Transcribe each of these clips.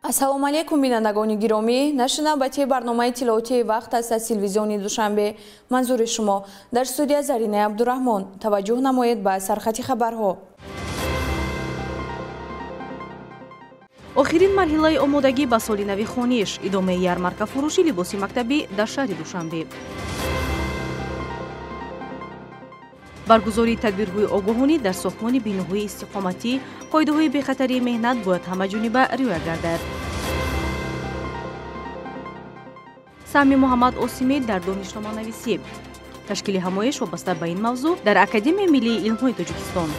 Ассалому алайкум, бинандагони гиромӣ. Нашри навбатии барномаи тиловатии вақт аст аз телевизиони Душанбе. Манзури шумо дар студия Заринаи Абдураҳмон. Таваҷҷӯҳ намоед ба сархати хабарҳо. Охирин марҳилаи омодагӣ ба соли нави хониш, идомаи ярмарка фурӯши либоси мактабӣ дар шаҳри Душанбе. Баргузории тадбирҳои огоҳонӣ дар сохтмони биноҳои истиқоматӣ, қоидаҳои бехатарии меҳнат бояд ҳамаҷониба риоя гардад. Саҳми Муҳаммад Осимӣ дар донишноманависӣ. Ташкили ҳамоиш вобаста ба ин мавзӯъ дар Академияи миллии илмҳои Тоҷикистон.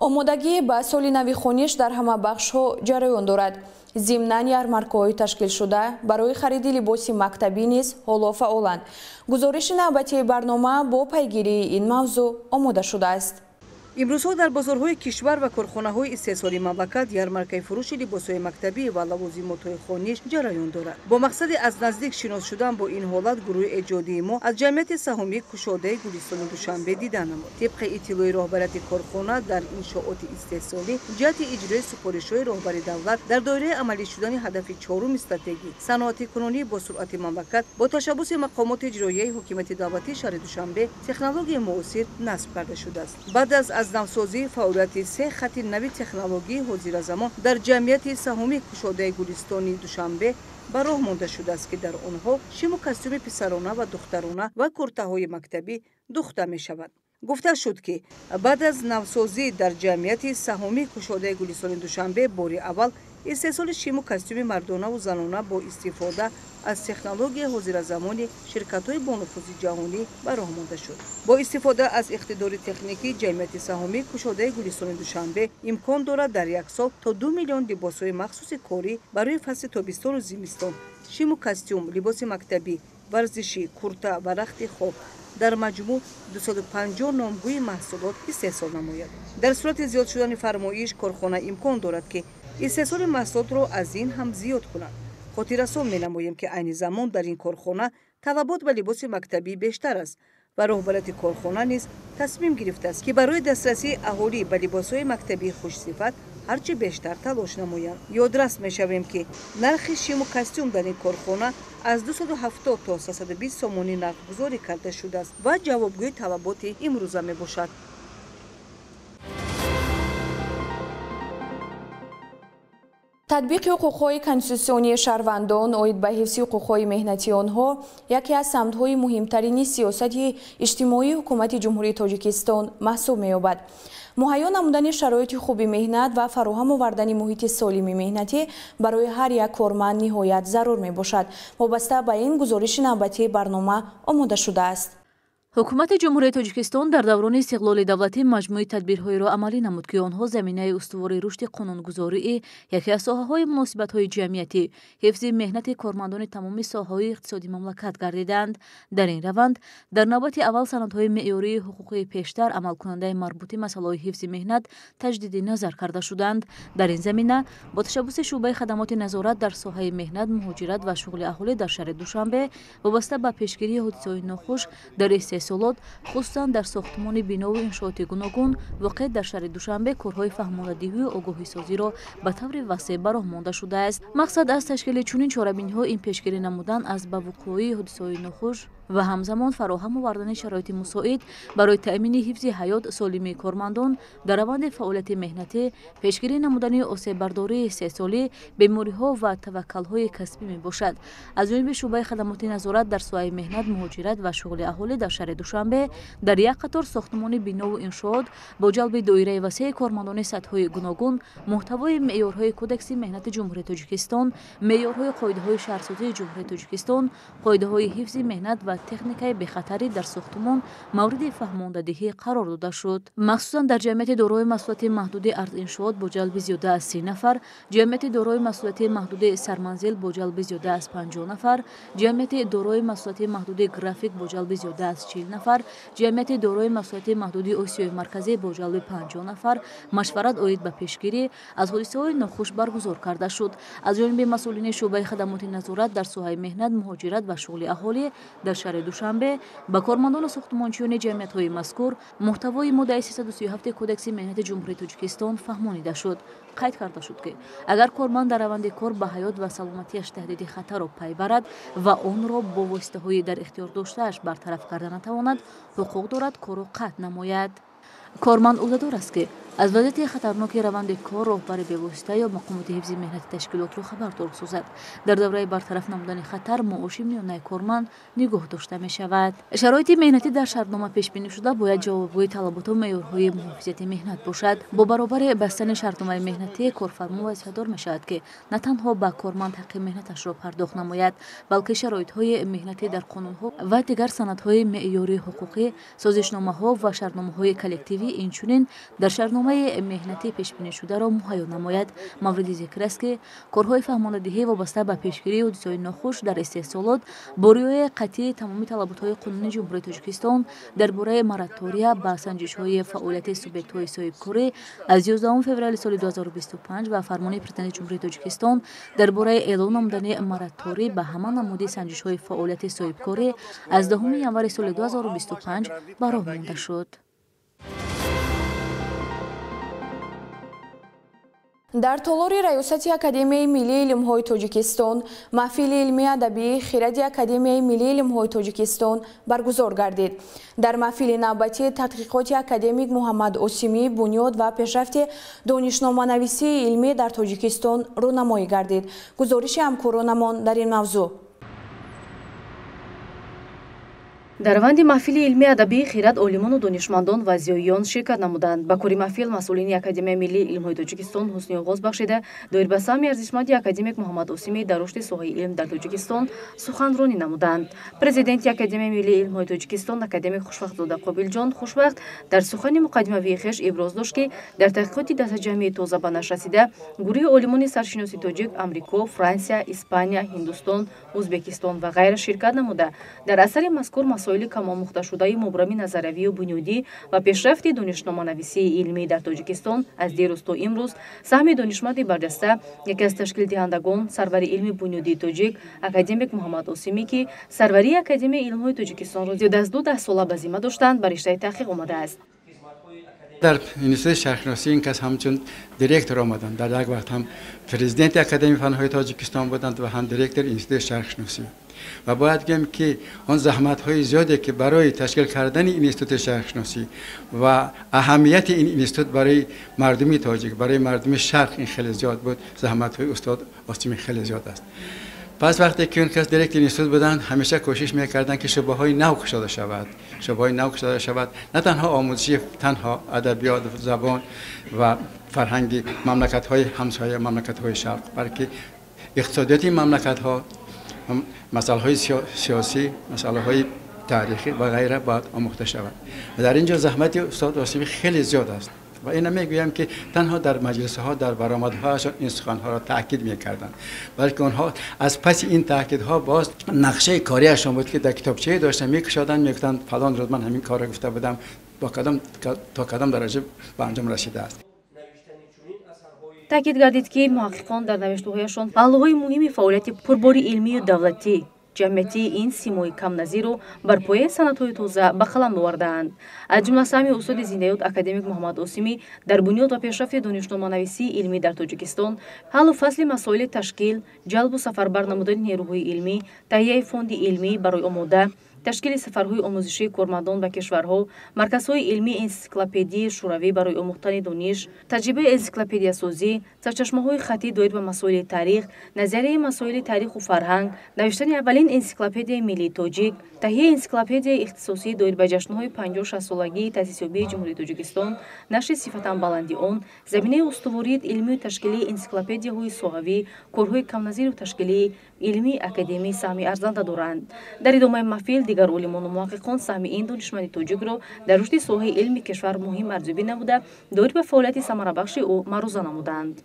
Омодагӣ ба соли нави хониш дар ҳама бахшҳо ҷараён дорад. Зимнан ярмаркаҳои ташкилшуда барои хариди либоси мактабӣ низ ҳоло фаъоланд. Гузориши навбатии барнома бо пайгирии ин мавзӯъ омода шудааст. Имрӯзҳо дар бозорҳои кишвар ва корхонаҳои истеҳсолии мамлакат ярмаркаи фурӯши либосҳои мактабӣ ва лавозимотҳои хониш ҷараён дорад. Бо мақсади аз наздик шинос шудан бо ин ҳолат, гурӯҳи эҷодии мо аз ҷамъияти саҳомии кушодаи Гулистони Душанбе дида намуд. Тибқи иттилои роҳбарияти корхона, дар иншооти истеҳсолӣ ҷиҳати иҷрои супоришҳои роҳбари давлат дар доираи амалӣ шудани ҳадафи чоруми стратегӣ саноатикунонӣ бо суръати мамлакат бо ташаббуси мақомоти иҷроияи ҳукумати давлатии шаҳри Душанбе технологияи муосир насб карда шудааст. Баъд аз навсозии фаъолияти се хати нави технологии ҳозиразамон дар ҷамъияти саҳомии кушодаи Гулистони Душанбе ба роҳ монда шудааст, ки дар онҳо шиму костюми писарона ва духтарона ва куртаҳои мактабӣ духта мешавад. Гуфта шуд, ки баъд аз навсозӣ дар ҷамъияти саҳомии кушодаи Гулистони Душанбе бори аввал истеҳсоли шиму костюми мардонаву занона бо истифода аз технологияи ҳозиразамони ширкатҳои бонуфузи ҷаҳонӣ ба роҳ монда шуд. Бо истифода аз иқтидори техникӣ ҷамъияти саҳомии кушодаи Гулистони Душанбе имкон дорад дар як сол то 2 миллион либосҳои махсуси корӣ барои фасли тобистону зимистон, шиму костюм, либоси мактабӣ, варзишӣ, курта ва рахти хоб дар маҷмӯъ 250 номгӯи маҳсулот истеҳсол намояд. Дар сурати зиёд шудани фармоиш, корхона имкон дорад, ки истеҳсоли маҳсулотро аз ин ҳам зиёд кунад. Хотиррасон менамоем, ки айни замон дар ин корхона талабот ба либоси мактабӣ бештар аст ва роҳбарияти корхона низ тасмим гирифтааст, ки барои дастрасии аҳолӣ ба либосҳои мактабии хушсифат ҳарчи бештар талош намоянд. Ёдрас мешавем, ки нархи шиму костюм дар ин корхона аз 270 то 320 сомонӣ нархгузорӣ карда шудааст ва ҷавобгӯи талаботи имрӯза мебошад. Татбиқи ҳуқуқҳои конститутсионии шаҳрвандон оид ба ҳифзи ҳуқуқҳои меҳнатии онҳо яке аз самтҳои муҳимтарини сиёсати иҷтимоии ҳукумати Ҷумҳурии Тоҷикистон маҳсуб меёбад. Муҳайё намудани шароити хуби меҳнат ва фароҳам овардани муҳити солими меҳнатӣ барои ҳар як корманд ниҳоят зарур мебошад. Вобаста ба ин гузориши навбатии барнома омода шудааст. Ҳукумати Ҷумҳурии Тоҷикистон дар даврони истиқлоли давлатӣ маҷмӯи тадбирҳоеро амалӣ намуд, ки онҳо заминаи устувори рушди қонунгузории яке аз соҳаҳои муносибатҳои ҷамъиятӣ, ҳифзи меҳнати кормандони тамоми соҳаҳои иқтисоди мамлакат гардиданд. Дар ин раванд дар навбати аввал санадҳои меъёрии ҳуқуқии пештар амалкунандаи марбути масъалаҳои ҳифзи меҳнат таҷдиди назар карда шуданд. Дар ин замина бо ташаббуси шӯъбаи хадамоти назорат дар соҳаи меҳнат, муҳоҷират ва шуғли аҳолӣ дар шаҳри Душанбе вобаста ба пешгирии ҳодисаҳои нохуш дар истеҳсолот, хусусан дар сохтмони бинову иншооти гуногун воқеъ дар шаҳри Душанбе корҳои фаҳмонадиҳию огоҳисозиро ба таври васеъ ба роҳ монда шудааст. Мақсад аз ташкили чунин чорабиниҳо ин пешгирӣ намудан аз ба вуқӯи ҳодисаҳои нохуш ва ҳамзамон фароҳам овардани шароити мусоид барои таъмини ҳифзи ҳаёт солимии кормандон дар раванди фаъолияти меҳнатӣ, пешгирӣ намудани осеббардории истеҳсолӣ, бемориҳо ва таваккалҳои касбӣ мебошад. Аз ҷониби шӯъбаи хадамоти назорат дар соҳаи меҳнат, муҳоҷират ва шуғли аҳолӣ дар шаҳри Душанбе дар як қатор сохтмони бинову иншоот бо ҷалби доираи васеи кормандони сатҳҳои гуногун муҳтавои меъёрҳои Кодекси меҳнати Ҷумҳурии Тоҷикистон, меъёрҳои қоидаҳои шаҳрсозии Ҷумҳурии Тоҷикистон, қоидаҳои ҳифзи меҳнат ва техникаи бехатарӣ дар сохтмон мавриди фаҳмондадиҳӣ қарор дода шуд. Махсусан дар ҷамъияти дорои масъулияти маҳдуди Арзиншоот бо ҷалби зиёда аз 30 нафар, ҷамъияти дорои масъулияти маҳдуди Сарманзил бо ҷалби зиёда аз 50 нафар, ҷамъияти дорои масъулияти маҳдуди График бо ҷалби зиёда аз 40 нафар, ҷамъияти дорои масъулияти маҳдуди Осиёи Марказӣ бо ҷалби 50 нафар машварат оид ба пешгирӣ аз ҳодисаҳои нохуш баргузор карда шуд. Аз ҷониби масъулини шӯъбаи хадамоти назорат дар соҳаи меҳнат, муҳоҷират ва шуғли аҳолӣ дар шаҳри Душанбе ба кормандону сохтмончиёни ҷамъиятҳои мазкур муҳтавои моддаи 337 Кодекси меҳнати Ҷумҳурии Тоҷикистон фаҳмонида шуд. Қайд карда шуд, ки агар корманд дар раванди кор ба ҳаёт ва саломатиаш таҳдиди хатарро пай барад ва онро бо воситаҳои дар ихтиёр доштааш бартараф карда натавонад, ҳуқуқ дорад корро қатъ намояд. Корманд ӯҳдадор аст, ки аз вазъияти хатарноки раванди кор роҳбари бевосита ё мақомоти ҳифзи меҳнати ташкилотро хабардор созад. Дар давраи бартараф намудани хатар маоши миёнаи корманд нигоҳ дошта мешавад. Шароити меҳнатӣ дар шартнома пешбинӣ шуда бояд ҷавобгӯи талаботу меъёрҳои муҳофизати меҳнат бошад. Бо баробари бастани шартномаи меҳнатӣ корфармо вазифадор мешавад, ки на танҳо ба корманд ҳаққи меҳнаташро пардохт намояд, балки шароитҳои меҳнатӣ дар қонунҳо ва дигар санадҳои меъёрии ҳуқуқӣ, созишномаҳо ва шартномаҳои коллективӣ, инчунин дар шартномаи меҳнатӣ пешбинишударо муҳайё намояд. Мавриди зикр аст, ки корҳои фаҳмонадиҳӣ вобаста ба пешгирии ҳодисаҳои нохуш дар истеҳсолот бо риояи қатъии тамоми талаботҳои қонуни Ҷумҳурии Тоҷикистон дар бораи моратория ба санҷишҳои фаъолияти субъектҳои соҳибкорӣ аз 11 феврали соли 2025 ва фармони Президенти Ҷумҳурии Тоҷикистон дар бораи эълон намудани мораторий ба ҳама намуди санҷишҳои фаъолияти соҳибкорӣ аз 10 январи соли 2025 ба роҳ монда шуд. Дар толори Раёсати Академияи миллии илмҳои Тоҷикистон маҳфили илмии адабии Хиради Академияи миллии илмҳои Тоҷикистон баргузор гардид. Дар маҳфили навбатӣ тадқиқоти академик Муҳаммад Осимӣ бунёд ва пешрафти донишноманависии илмӣ дар Тоҷикистон рӯнамоӣ гардид. Гузориши ҳамкоронамон дар ин мавзӯъ. Дар раванди маҳфили илмии адабии Хирад олимону донишмандон ва зиёиён ширкат намуданд. Ба кори маҳфил масъулини Академияи миллии илмҳои Тоҷикистон ҳусни оғоз бахшида, доир ба саҳми арзишманди академик Муҳаммад Осимӣ дар рушди соҳаи илм дар Тоҷикистон суханронӣ намуданд. Президенти Академияи миллии илмҳои Тоҷикистон академик Хушвақтзода Қобилҷон Хушвақт дар сухани муқаддимавии хеш иброз дошт, ки дар таҳқиқоти дастаҷамъии тоза ба нашр расида гурӯҳи олимони саршиноси тоҷик Амрико, Франсия, Испания, Ҳиндустон, Ӯзбекистон ва ғайра ширкат намуда, дар асари мазкур масоили камомӯхташудаи мубрами назариявию бунёдӣ ва пешрафти донишноманависии илмӣ дар Тоҷикистон аз дирӯз то имрӯз саҳми донишманди барҷаста, яке аз ташкилдиҳандагон, сарвари илми бунёдии тоҷик академик Муҳаммад Осимӣ, ки сарварии Академияи илмҳои Тоҷикистонро зиёда аз 2 даҳсола ба зимма доштанд, ба риштаи таҳқиқ омадааст. Дар институти шарқшиносӣ ин кас ҳамчун директор омаданд. Дар як вақт ҳам президенти Академияи фанҳои Тоҷикистон буданд ва ҳам директори институти шарқшиносӣ. Ва бояд гӯем, ки он заҳматҳои зиёде, ки барои ташкил кардани институти шарқшиносӣ ва аҳамияти ин институт барои мардуми тоҷик, барои мардуми шарқ ин хеле зиёд буд, заҳматҳои устод Осимӣ хеле зиёд аст. Пас вақте ки он кас директори институт буданд, ҳамеша кӯшиш мекарданд, ки шӯъбаҳои нав кушода шавад, шӯъбаҳои нав кушода шавад, на танҳо омӯзиши танҳо адабиёт, забон ва фарҳанги мамлакатҳои ҳамсоя, мамлакатҳои шарқ, балки иқтисодиёти мамлакатҳо, масъалаҳои сиёсӣ, масъалаҳои таърихӣ ва ғайра бояд омӯхта шавад. Ва дар ин ҷо заҳмати устод Осимӣ хеле зиёд аст. Ва ина мегӯям, ки танҳо дар маҷлисҳо, дар баромадҳояшон ин суханҳоро таъкид мекарданд, балки онҳо аз паси ин таъкидҳо боз нақшаи кориашон буд, ки дар китобчае доштанд, мекушоданд, мегуфтанд фалон рӯз ман ҳамин корро гуфта будам, бо кадом то кадом дараҷа ба анҷом расидааст. Таъкид гардид, ки муҳаққиқон дар навиштаҳояшон паҳлӯҳои муҳими фаъолияти пурбори илмию давлатӣ, ҷамъиятии ин симои камназиру бар пояи санадҳои тоза ба қалам овардаанд. Аз ҷумла саҳми устоди зиндаёд академик Муҳаммад Осимӣ дар бунёд ва пешрафти донишноманависии илмӣ дар Тоҷикистон, ҳаллу фасли масоили ташкил, ҷалбу сафарбар намудани нерӯҳои илмӣ, таҳияи фонди илмӣ барои омода, ташкили сафарҳои омӯзишии кормандон ба кишварҳо, марказҳои илмии энсиклопедии шӯравӣ барои омӯхтани дониш, таҷрибаи энсиклопедиясозӣ, сарчашмаҳои хаттӣ доир ба масоили таърих, назарияи масоили таъриху фарҳанг, навиштани аввалин энсиклопедияи миллии тоҷик, таҳияи энсиклопедияи ихтисосӣ доир ба ҷашнҳои 56-солагии таъсисёбии Ҷумҳурии Тоҷикистон, нашри сифатан баланди он, заминаи устувории илмию ташкилии энсиклопедияҳои соҳавӣ, корҳои камназиру ташкилии илмии академӣ саҳми арзанда доранд. Дар идомаи маҳфил дигар олимону муҳаққиқон саҳми ин донишманди тоҷикро дар рушди соҳаи илми кишвар муҳим арзёбӣ намуда, доир ба фаъолияти самарабахши ӯ маъруза намуданд.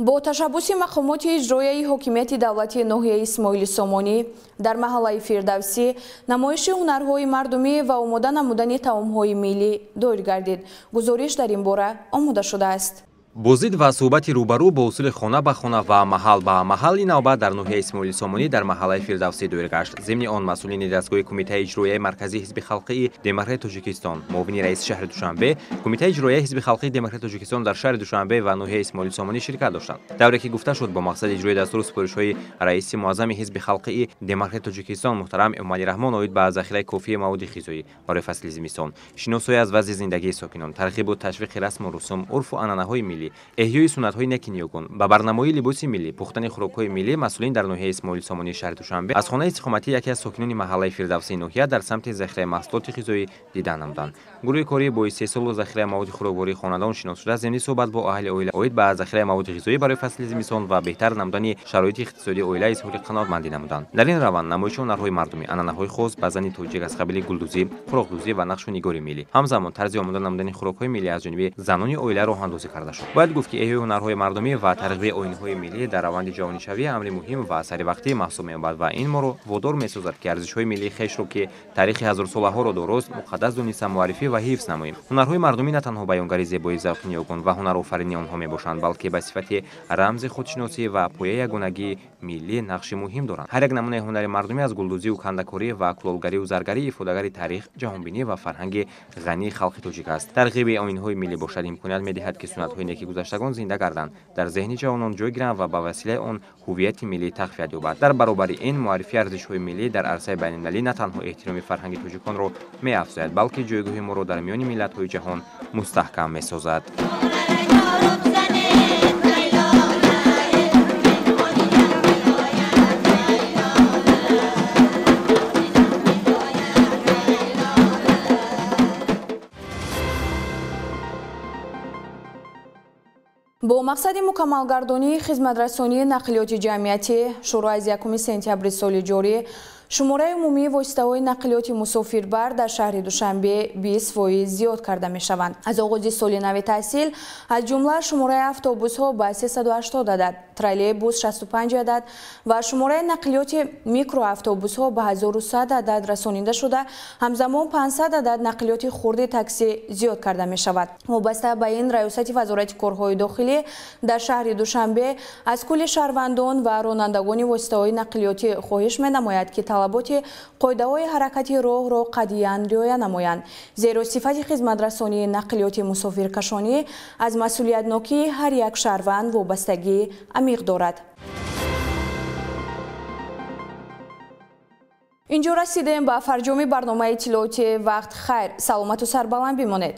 Бо ташаббуси мақомоти иҷроияи ҳокимияти давлатии ноҳияи Исмоили Сомонӣ дар маҳаллаи Фирдавсӣ намоиши ҳунарҳои мардумӣ ва омода намудани таомҳои миллӣ доир гардид. Гузориш дар ин бора омода шудааст. Боздид ва суҳбати рӯбарӯ бо усули хона ба хона ва маҳал ба маҳал ин навбат дар ноҳияи Исмоили Сомонӣ дар маҳаллаи Фирдавсӣ доир гашт. Зимни он масъулини дастгоҳи Кумитаи иҷроияи Марказии Ҳизби халқии Демократии Тоҷикистон, муовини раиси шаҳри Душанбе, Кумитаи иҷроияи Ҳизби халқии Демократии Тоҷикистон дар шаҳри Душанбе ва ноҳияи Исмоили Сомонӣ ширкат доштанд. Давре ки гуфта шуд, бо мақсади иҷрои дастуру супоришҳои раиси муаззами Ҳизби халқии Демократии Тоҷикистон муҳтарам Эмомалӣ Раҳмон оид ба захираи кофии маводи ғизоӣ барои фасли зимистон, шиносоӣ аз вазъи зиндагии сокинон, тарғибу ташвиқи расму русум, урфу анъанаҳои миллӣ, эҳёи суннатҳои неки ниёгон, ба барнамоии либоси миллӣ, пухтани хӯрокҳои миллӣ, масъулин дар ноҳияи Исмоили Сомонии шаҳри Душанбе аз хонаи истиқоматии яке аз сокинони маҳаллаи Фирдавсии ноҳия дар самти захираи маҳсулоти ғизоӣ дида намуданд. Гурӯҳи корӣ бо истеҳсолу захираи маводи хӯроквории хонадон шинос шуда, зимни суҳбат бо аҳли оила оид ба захираи маводи ғизоӣ барои фасли зимистон ва беҳтар намудани шароити иқтисодии оила изҳори қаноатмандӣ намуданд. Дар ин раванд намоиши ҳунарҳои мардумӣ, анъанаҳои хос ба зани тоҷик аз қабили гулдӯзӣ, хӯрокдӯзӣ ва нақшу нигори миллӣ, ҳамзамон тарзи омода намудани хӯрокҳои миллӣ аз ҷониби занони оила роҳандозӣ карда шуд. Бояд гуфт, ки эҳёи ҳунарҳои мардумӣ ва тарғиби оинҳои миллӣ дар раванди ҷавонишавӣ амри муҳим ва саривақтӣ маҳсуб меёбад ва ин моро водор месозад, ки арзишҳои миллии хешро, ки таърихи ҳазорсолаҳоро дорост, муқаддас дониста муаррифӣ ва ҳифз намоем. Ҳунарҳои мардумӣ на танҳо баёнгари зебоии завқи ниёгон ва ҳунарофаринии онҳо мебошанд, балки ба сифати рамзи худшиносӣ ва пояи ягонагии миллӣ нақши муҳим доранд. Ҳар як намунаи ҳунари мардумӣ аз гулдӯзию кандакорӣ ва кулолгарию заргарӣ ифодагари таърих, ҷаҳонбинӣ ва фарҳанги ғании халқи тоҷик аст. Тарғиби оинҳои миллӣ бошад имконият медиҳад, ки суннатҳои неки гузаштагон зинда гарданд, дар зеҳни ҷавонон ҷой гиранд ва ба василаи он ҳуввияти миллӣ тақвият ёбад. Дар баробари ин муаррифии арзишҳои миллӣ дар арсаи байналмилалӣ на танҳо эҳтироми фарҳанги тоҷиконро меафзояд, балки ҷойгоҳи моро дар миёни миллатҳои ҷаҳон мустаҳкам месозад. Бо мақсади мукаммалгардонии хизматрасонии нақлиёти ҷамъиятӣ шурӯъ аз 1 сентябри соли ҷорӣ шумораи умумии воситаҳои нақлиёти мусофирбар дар шаҳри Душанбе 20% зиёд карда мешаванд. Аз оғози соли нави таҳсил аз ҷумла шумораи автобусҳо ба 380 адад, троллейбус 65 адад ва шумораи нақлиёти микроавтобусҳо ба 1100 адад расонида шуда, ҳамзамон 500 адад нақлиёти хурди таксӣ зиёд карда мешавад. Вобаста ба ин, Раёсати Вазорати корҳои дохилӣ дар шаҳри Душанбе аз кулли шаҳрвандон ва ронандагони воситаҳои нақлиётӣ хоҳиш менамояд, ки талаботи қоидаҳои ҳаракати роҳро қатъиян риоя намоянд, зеро сифати хизматрасонии нақлиёти мусофиркашонӣ аз масъулиятнокии ҳар як шаҳрванд вобастагии амиқ дорад. Инҷо расидем ба фарҷоми барномаи иттилоотии вақт. Хайр, саломату сарбаланд бимонед.